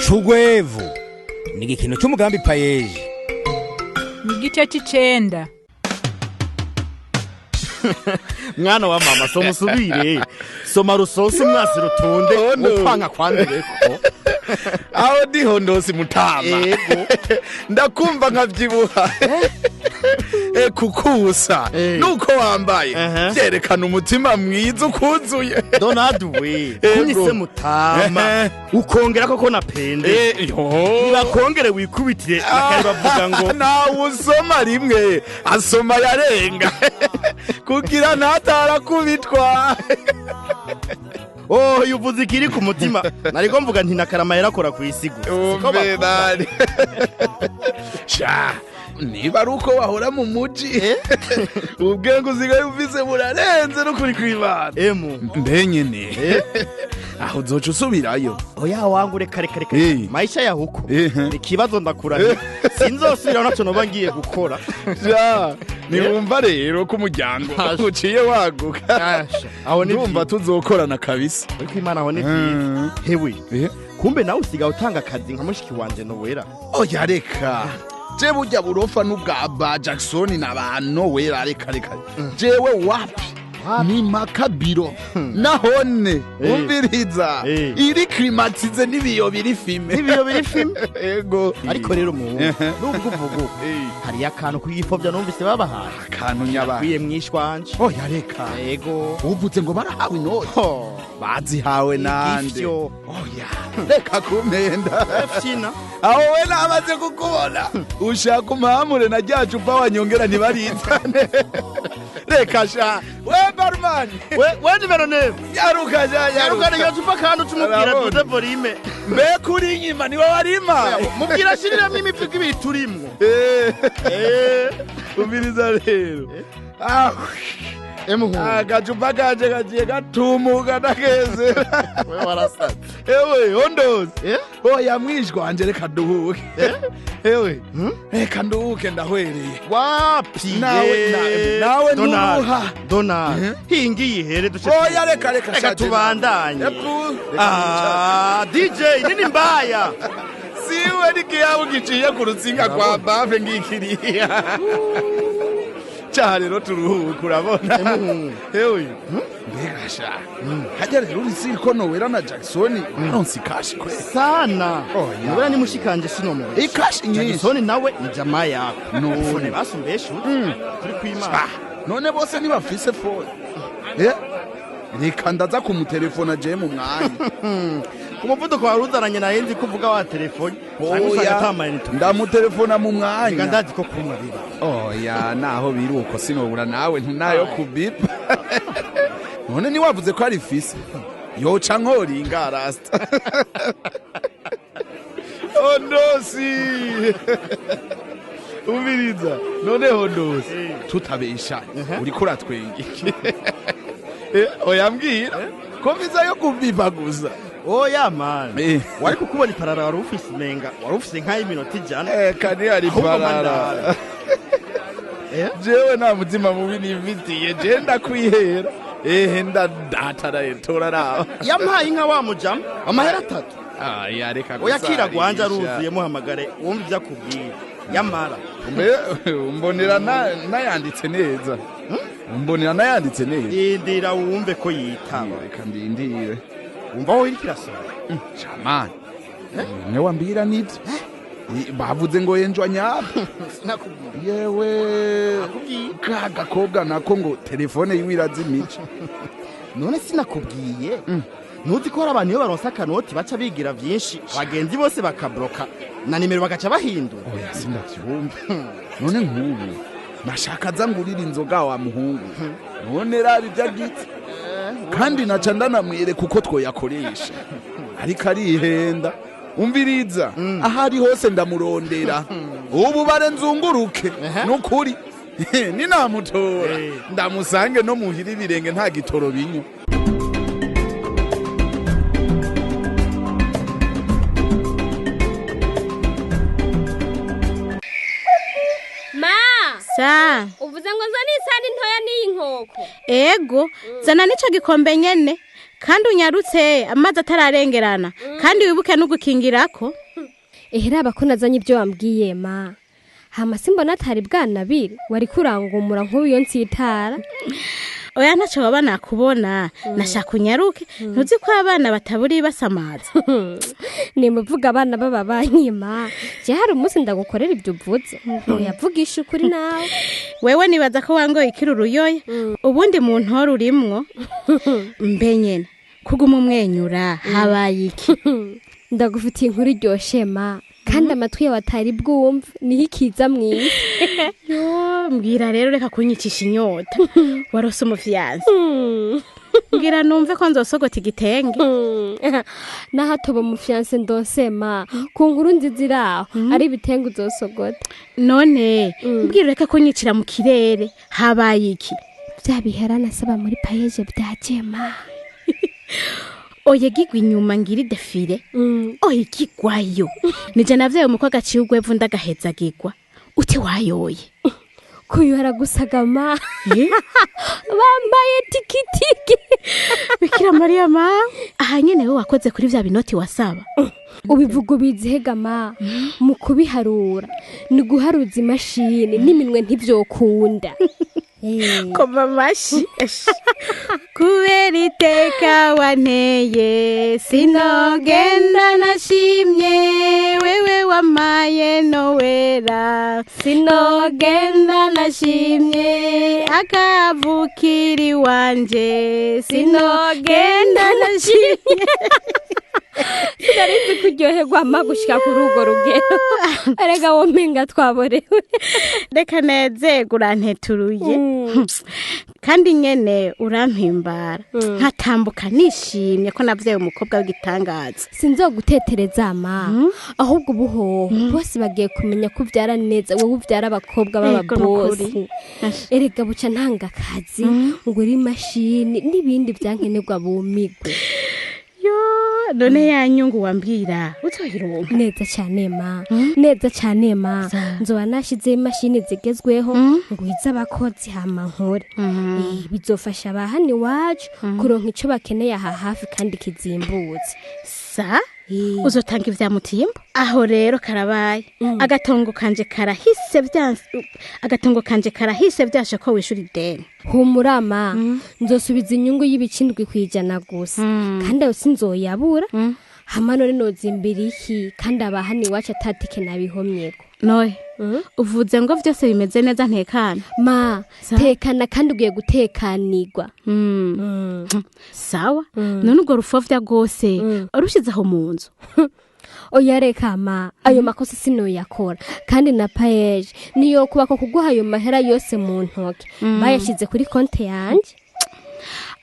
Cugwevu ni igikino cy'umugambi payeje. Ni igice c'icenda. Mwana wa mama, soma usubire, soma rusosi umwasi rutunde. Oh, no. Upfanka kwandureko. Aho ndiho ndosi mutama. Yego. Ndakumva nkabyibuha. Kukusa nuko wambaye byerekana umutima mwiza ukuzuye. Donald we. Yego. Kunyise mutama, ukongera koko napende. Yo. Nibakongere wikubitire nakari bavuga ngo Nawe usoma rimwe asoma yarenga kugira ntatarakubitwa. Oh, yuvuze ikiri ku mutima. Nariko mvuga nti nakarama yarakora kw'isi gusa. Siko Umve bavuga. nani sha, niba ari uko wahora mu muji, ubwenge usigaye ufise burarenze n'ukuri kw'Imana. Emu. Mbe nyene aho uzoca usubirayo? Oya wangu, reka reka reka. Maisha ya huko ikibazo, ndakurahiye, sinzosubira naco noba ngiye gukora. Ja, niwumva rero ko umuryango Asha. uciye waguka. Asha, aho ni ndumva vyiza. Tuzokorana kabisa. Ariko Imana, aho ni vyiza. Hewe, kumbe nawe usigaye utanga akazi nka mushiki wanje Nowera? Oya reka, je burya burofa n'ubwa ba Jackson na ba Nowera, reka reka, jewe wapi, ni makabiro nahone. Umviriza, iri climatisé n'ibiyo biri fumé. N'ibiyo biri fumé. Ego. Ariko rero muhungu, nubwo uvuga uko, hariyo akantu kuyipfobya numvise babahaye. Akantu nyabana? Akwiye mwishwanje. Oya reka. Ego. Uvuze ngo barahawe inoti? Ho. Bazihawe nande? Igifyo. Oya reka kumpenda. Fyina. Aho we namaze kukubona ushaka umpamure na rya cupa wanyongera ntibarizane. Reka sha, we barman. We we nimero 9. Yaruka sha. Yarukana iyo cupa kandi ucumubwira. Arabona. Tuze volume. Mbe kuri inyuma niwe warima? Mubwira ashiriramo imifuko ibiri turimwo. Umviriza rero. Ah, Emuhungu. Agacupa kanje kagiye gatumuka ndakeze. We warasaze. Ewe hondozi. Eh? Oya mwishwa wanje, reka nduhuke. Ewe, reka nduhuke, ndahwereye. Wapi? Nawe Donald, nturuha. Donald, hingi yihere duce. Oya reka reka. Reka Shaje. tubandanye. Epu. Ah, DJ nini mbaya? Siwe n'ikiyabu giciye ku rutsinga kwa bave ngikiriya ca. Rero turuhuka, urabona. Emuhungu. Ewe mbega sha, hajya rero urisi ko Nowera na Jackson baronse ikashi kwe? Sana. Oya. Nubera ni mushikanje sinomubesha. Ikashi nyinshi. Jackson nawe ni jamaa yako. None. Phone basumbesha turi kwimana. Ah, none bose ntibafise phone? Reka ndaza kumutelefona je mu mwanya. Ku muvuduko wari uzananye naye nzi ko uvuga wa telefone. Oya, ndamutelefona mu Reka mwanya. Ndazi ko kumwa biba. Oya, naho biri uko sinobura nawe ntunayo kubipa. None ntiwavuze ko ari fise yoca nkoringa rasta ondosi? Umviriza none hondosi, tutabeshanye, uriko uratwenga iki? Oya mbwira ko mviza yo kubipa gusa. Oya man. Wari kukubona iparara wari ufise, umenga wari ufise nk'ay'iminota 100. Eka ntiyari Ahubwo parara. mandara. Jewe nta mutima mubi nifitiye, je ndakwihera. Ehe, ndadatara tora raba. Yampaye inka wa mujama amahera atatu. Aya reka. Oya kira gwanja gusarisha. aruzuye, muhamagare wumve ibyo akubwira yamara. Mbe umbonera nayanditse neza, umbonera nayanditse neza. Rindira wumve ko yitaba. Reka ndindire. Wumva aho iriko irasoma. Shamani mwe wambwira nibyo bavuze ngo yenjwa nyabo. Sinakubwiye? Yewe, ka gakobwa nako ngo telefone yiwe irazimije. None sinakubwiye? Ntuzi ko hari abantu iyo baronse akanoti baca bigira vyinshi, bagenzi bose bakabloka na nimero bagaca bahindura? Oya sindavyumva. None nk'ubu nashaka aza ngurira inzoga wa muhungu, none raba ibyo agize. Kandi naca ndanamwereka uko twoyakoresha, ariko arihenda. Umviriza, aho ari hose ndamurondera ubu bare nzunguruke nukuri ninamutora ndamusange no muhira ibirenge nta gitoro binywa. Ma! Sa. Uvuze ngo nzane isahani ntoya n'iyi nkoko? Ego, zana n'ico gikombe nyene. Kandi unyarutse amazi atararengerana, kandi wibuke no gukingirako. Eheraba ko nazanye ibyo wambwiye ma. Hama simbona atari bwanabiri wari kurangumura nk'ubu iyo nsitara. Oya, ntacyo baba nakubona, nashaka unyaruke, ntuzi ko abana bataburi basamaza. Nimuvuga abana b'ababanyi ma, je hari umunsi ndagukorera ibyo uvuze. Ntuyavugisha ukuri nawe. Wewe nibaza ko wangoye ikiri uruyoya, ubundi mu ntore urimwo. Mbe nyene kuguma umwenyura, habaye iki? Ndagufitiye inkuru iryoshe ma, kandi amatwi yawe atari bwumve, niho ikiza mwisi. Yo, mbwira rero, reka kunyicisha inyota. Warose umufiyanse? Mbwira numve ko nzosogota igitenge. Naho atoba umufiyanse ndosema, ku nkuru nziza iri aho ari ibitenge uzosogota. None mbwira, reka kunyicira mu kirere, habaye iki? Bya bihera nasaba muri payeje byajema. Oye, gigwa inyuma ngira idefire. Oye, gigwayo nije navyaye umukobwa aciye ugwevu, ndagahezagirwa uti wayoye. Kuyuhara gusagama, bambaye tikitiki. Bikira Mariya ma, aha nyene we wakoze kuri vya binoti wasaba. Ubivuga ubizihegama, mu kubiharura ni guharuza imashini n'iminwe ntivyokunda. Koma amashi kubera iteka wanteye, sinogenda nashimye wewe wamaye nowera, sinogenda nashimye akavukiri wanje, sinogenda nashimye. Sinarizi kuryoherwa ma gushika kuri urwo rugero, erega womenga twaborewe. Reka nezerwe, uranteturuye kandi nyene urampimbara, nkatambuka nishimye ko navyaye umukobwa w'igitangaza. Sinzogutetereza ma, ahubwo ubuhoho bose bagiye kumenya ko uvyara neza, wowe uvyara abakobwa Ego, b'ababosi. nukuri. Erega buca ntanga akazi, ngura imashini n'ibindi vyankenerwa bumigwe. Yo, none ya nyungu wambwira uzoyironka? Neza cyane ma, neza cyane ma. Nzoba nashizeho imashini zigezweho, ngwize abakozi, hama nkore. Bizofasha abahani iwacu kuronka ico bakeneye aha hafi kandi kizimbutse. Sa uzotanga ivya mutimbo aho rero karabaye. Agatongo kanje karahise vyanse, agatongo kanje karahise vyashe ko wishura ideni. Humura ma, nzosubiza inyungu y'7% gusa, kandi ayo sinzoyabura. Hama none nozimbira iki kandi abahani iwacu atatike nabihomyeko? Noye uvuze ngo vyose bimeze neza, ntekana? Ma, tekana kandi ugiye gutekanirwa. Sawa, none urwo rufovya rwose urushize aho mu nzu? Oya, reka ma, ayo makosa sinoyakora, kandi na payeje niyo kubako kuguha ayo mahera yose mu ntoke, bayashize kuri konte yanje.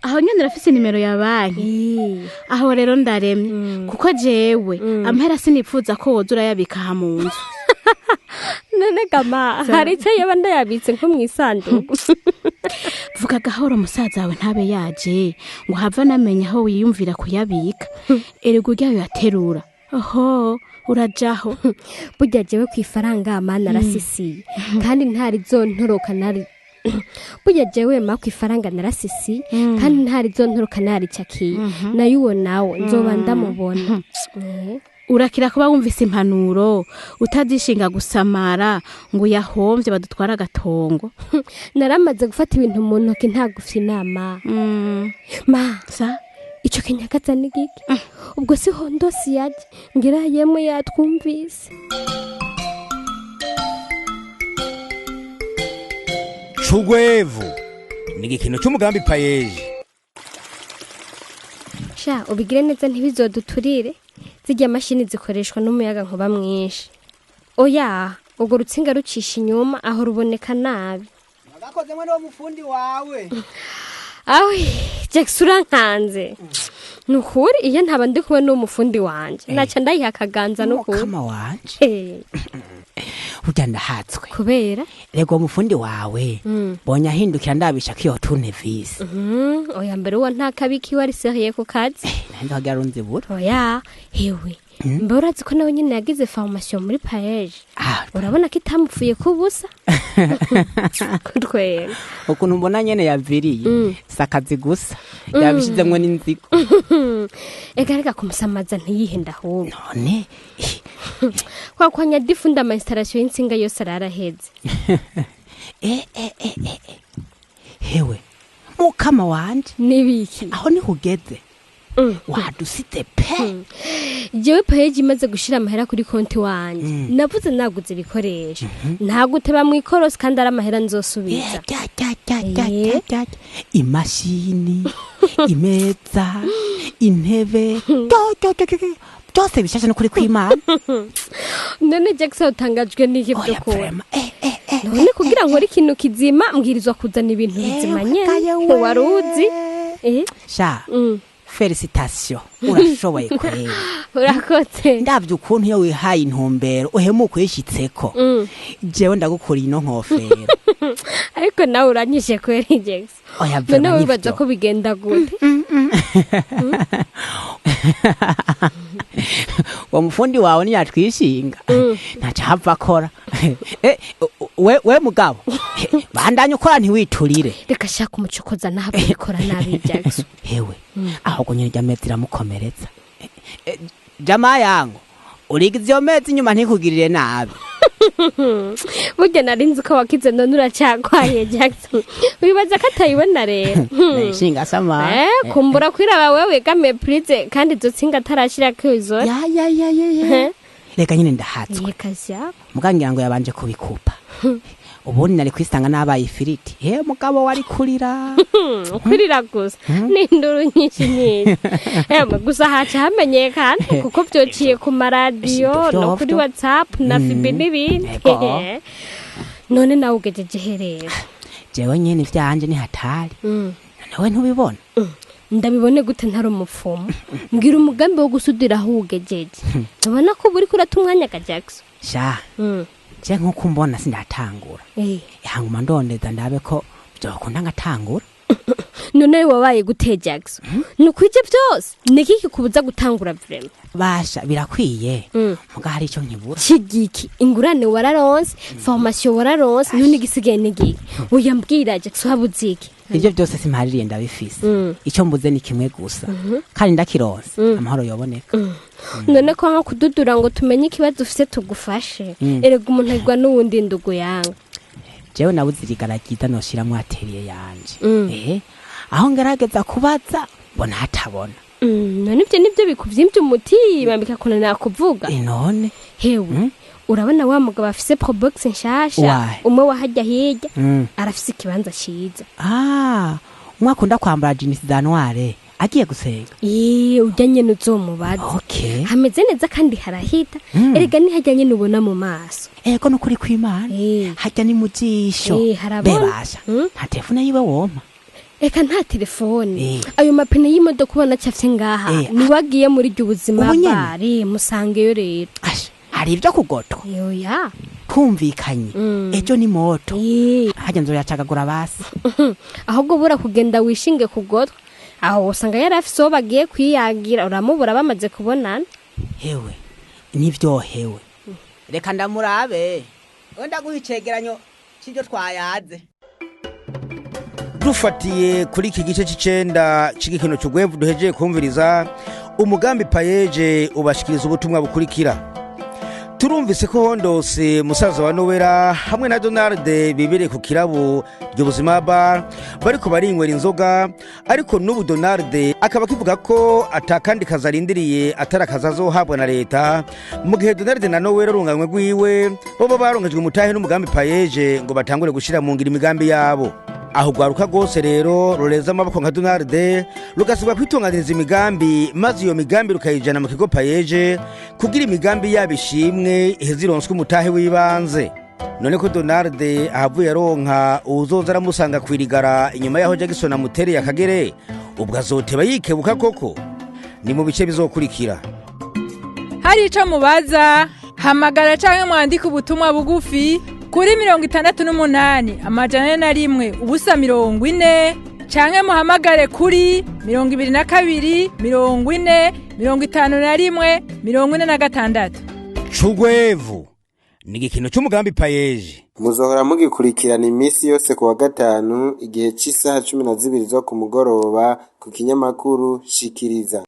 Aho nyene urafise nimero ya banki? Aho rero ndaremye, kuko jewe amahera sinipfuza ko woza urayabika aha mu nzu. None gama hari icyo yaba ndayabitse nko mu isanduku? Vuga gahoro, musaza wawe ntabe yaje ngo have anamenya aho wiyumvira kuyabika. Erega urya yaterura oho urajaho. Burya jewe ku ifaranga ma narasisiye, kandi ntarizontoroka nari burya jewe ma ku ifaranga narasisiye, kandi ntarizontoroka naricakiye, nayo uwo nawe nzoba ndamubona. Urakira kuba wumvise impanuro, utazishinga gusamara ngo uyahomvye badutwara agatongo. Naramaze gufata ibintu mu ntoki, ntagufye inama ma. Sa ico kinyagaza ni giki ubwo? Si hondosi yaje ngira yemwe yatwumvise. Cugwevu ni igikino cy'umugambi payeje. Sha, ubigire neza ntibizoduturire, zirya mashini zikoreshwa n'umuyaga nkuba mwinshi. Oya, urwo rutsinga rucisha inyuma aho ruboneka nabi. Wagakozemo n'uwo mufundi wawe. Awe Jackson, urankanze ni ukuri, iyo ntaba ndi kumwe n'uwo mufundi wanje naca ndayiha akaganza n'ukuri. Mukama wanje. Eh, Burya ndahatswe. Kubera? Rego umufundi wawe bonye ahindukira ndabisha ko iyo tunevisi. Oya, mbere uwo nta kabiki wari seriye ku kazi. Nanze wagira runzibura. Oya hewe. Mbe urazi ko nawe nyine yagize formation muri PAEEJ? Ah, Urabona ko itamupfuye kubusa kutwera. Ukuntu mbona nyene yaviriye, si akazi gusa, yabishizemwo n'inzigo. Ega reka kumusamaza, ntiyihenda ahubwo. None Kwa kwa nyadifunda ama installation y'insinga yose araraheze. Eh, eh, eh, eh, eh. Hewe mukama wanje! Nibiki? Aho niho ugeze, wadusize pe. Jewe PAEEJ imaze gushira amahera kuri konti wanje, navuze naguze ibikoresho, ntaguteba mu ikorosi kandi ari amahera nzosubiza. Rya, rya, rya, rya, rya, rya. Imashini, imeza, intebe, ryo, ryo, ryo, ryo, byose bishasha no kuri kw'Imana. None Jackson, utangajwe n'iki? Oya. By'ukuri. Vraiment, eh, eh, eh. None kugira nkore ikintu kizima, mbwirizwa kuzana ibintu bizima nyene, wari uzi. Eh? Sha, félicitations, urashoboye kweri. Urakoze. Ndavye ukuntu iyo wihaye intumbero uhemuka uyishitseko, jewe ndagukuriye ino nkofero. Ariko nawe uranyishe kweri, Jackson. Oya, None vraiment. wibaza Nivyo. ko bigenda gute? Uwo mufundi wawe ntiyatwishinga, ntaco hava akora. Eh, we mugabo, bandanye ukora, ntiwiturire. Reka shaka umucokoza, naho abikora nabi, Jackson. Hewe, ahubwo nyene rya meza iramukomeretsa. Eh, jamaa yangu, urigize iyo meza inyuma ntikugirire nabi. Burya nari nzi ko wakize, none uracagwaye, Jackson. Wibaza ko atayibona rero? Nshinga sama. Eh, kumbura kwiraba wewe wegamiye prise, kandi izo tsinga atarashirako izo. Ya, ya, ya, ya, ya. Reka nyine ndahatswe. Yekasya. Mugangira ngo yabanje kubikupa, ubundi nari kwisanga nabaye ifiriti. He mugabo, wari kurira. Kwirira gusa n'induru nyinshi nyinshi. Emwe, gusa haca hamenyekana kuko vyociye ku maradiyo no kuri WhatsApp na FB n'ibindi. Ego. None nawe ugejeje herera? Jewe nyene ivyanje ni hatari. Nawe ntubibona? Ndabibone gute ntari umupfumu? Mbwira umugambi wo gusudira aho ugejeje. Tubona ko uba uriko urata umwanya ka Jackson. Sha, je nkuko umbona sindatangura. Yanguma ndondeza ndabe ko vyokunda ngatangura. None wabaye gute, Jackson? Ni ukwije byose, niki kikubuza gutangura vraiment? Basha, birakwiye, muga hari ico nkibura. Kigiki? Ingurane wararonse, formation wararonse, none igisigaye nigiki? Uyambwira, Jackson, habuze iki? Ivyo byose simpaririye, ndabifise. Ico mbuze ni kimwe gusa, kandi ndakironse amahoro yoboneka. None ko nko kududura ngo tumenye ikibazo ufise tugufashe? Erega umuntu agwa n'uwundi ndugu yanga. Jewe nabuze irigara ryiza noshiramwo atelier yanje. Eh, aho ngerageza kubaza mbona hatabona. None ibyo nibyo bikuvyimbye umutima bikakunanira kuvuga? Eh, none. Hewe, urabona wa mugabo afise probox nshasha? Wahe? Umwe wahajya hirya. Arafise ikibanza ciza. Ah, umwe akunda kwambara jeans za noire agiye gusenga? Iye, urya nyene uzomubaza. Okay. Hameze neza kandi harahita. Erega nihajya nyene ubona mu maso. Ego, nukuri kw'Imana. Hajya ni mu jisho. Eh, harabona. Bebasha, nta telefone yiwe wompa? Eka, nta telefone. Ayo mapine y'imodoka ubona acafye ngaha, niwe agiye muri iryo ubuzima. Ubu nyene? Bari musangeyo rero. Asha, hari ibyo kugotwa. Yoya. Twumvikanye, ejo ni moto hajya nzoyacagagura basi. Ahubwo bura kugenda wishinge kugotwa, aho usanga yari afise uwo bagiye kwiyagira, uramubura bamaze kubonana. Hewe, nivyo hewe, reka ndamurabe, wenda guha icegeranyo c'ivyo twayaze. Dufatiye kuri iki gice c'icenda c'igikino c'ugwevu duhejeye kumviriza, umugambi PAEEJ ubashikiriza ubutumwa bukurikira. Turumvise ko Hondose, musaza wa Nowera, hamwe na Donald bibereye ku kirabo ry'ubuzima bar, bariko barinywera inzoga, ariko n'ubu Donald akaba akivuga ko atakandi kazi arindiriye atari akazi azohabwa na leta. Mu gihe Donald na Nowera, urunganwe rwiwe, bobo barongejwe umutahe n'umugambi PAEEJ ngo batangure gushira mu ngiro imigambi yabo. Aho rwaruka rwose rero rureza amaboko nka Donald rugasabwa kwitunganiriza imigambi, maze iyo migambi rukayijana mu kigo PAEEJ kugira imigambi yabo ishimwe, iheze ironswe umutahe w'ibanze. None ko Donald ahavuye aronka uwuzoza aramusanga kwirigara inyuma y'aho Jackson amutereye akagere, ubwo azoteba yikebuka koko? Ni mu bice bizokurikira. Hari ico mubaza, hamagara canke mwandike ubutumwa bugufi kuri 68 401 0 40, canke muhamagare kuri 22 40 51 46. Cugwevu ni igikino cy'umugambi payeje. Muzohora mugikurikirana iminsi yose ku wa gatanu igihe cy'isaha 12 zo ku mugoroba ku kinyamakuru Shikiriza.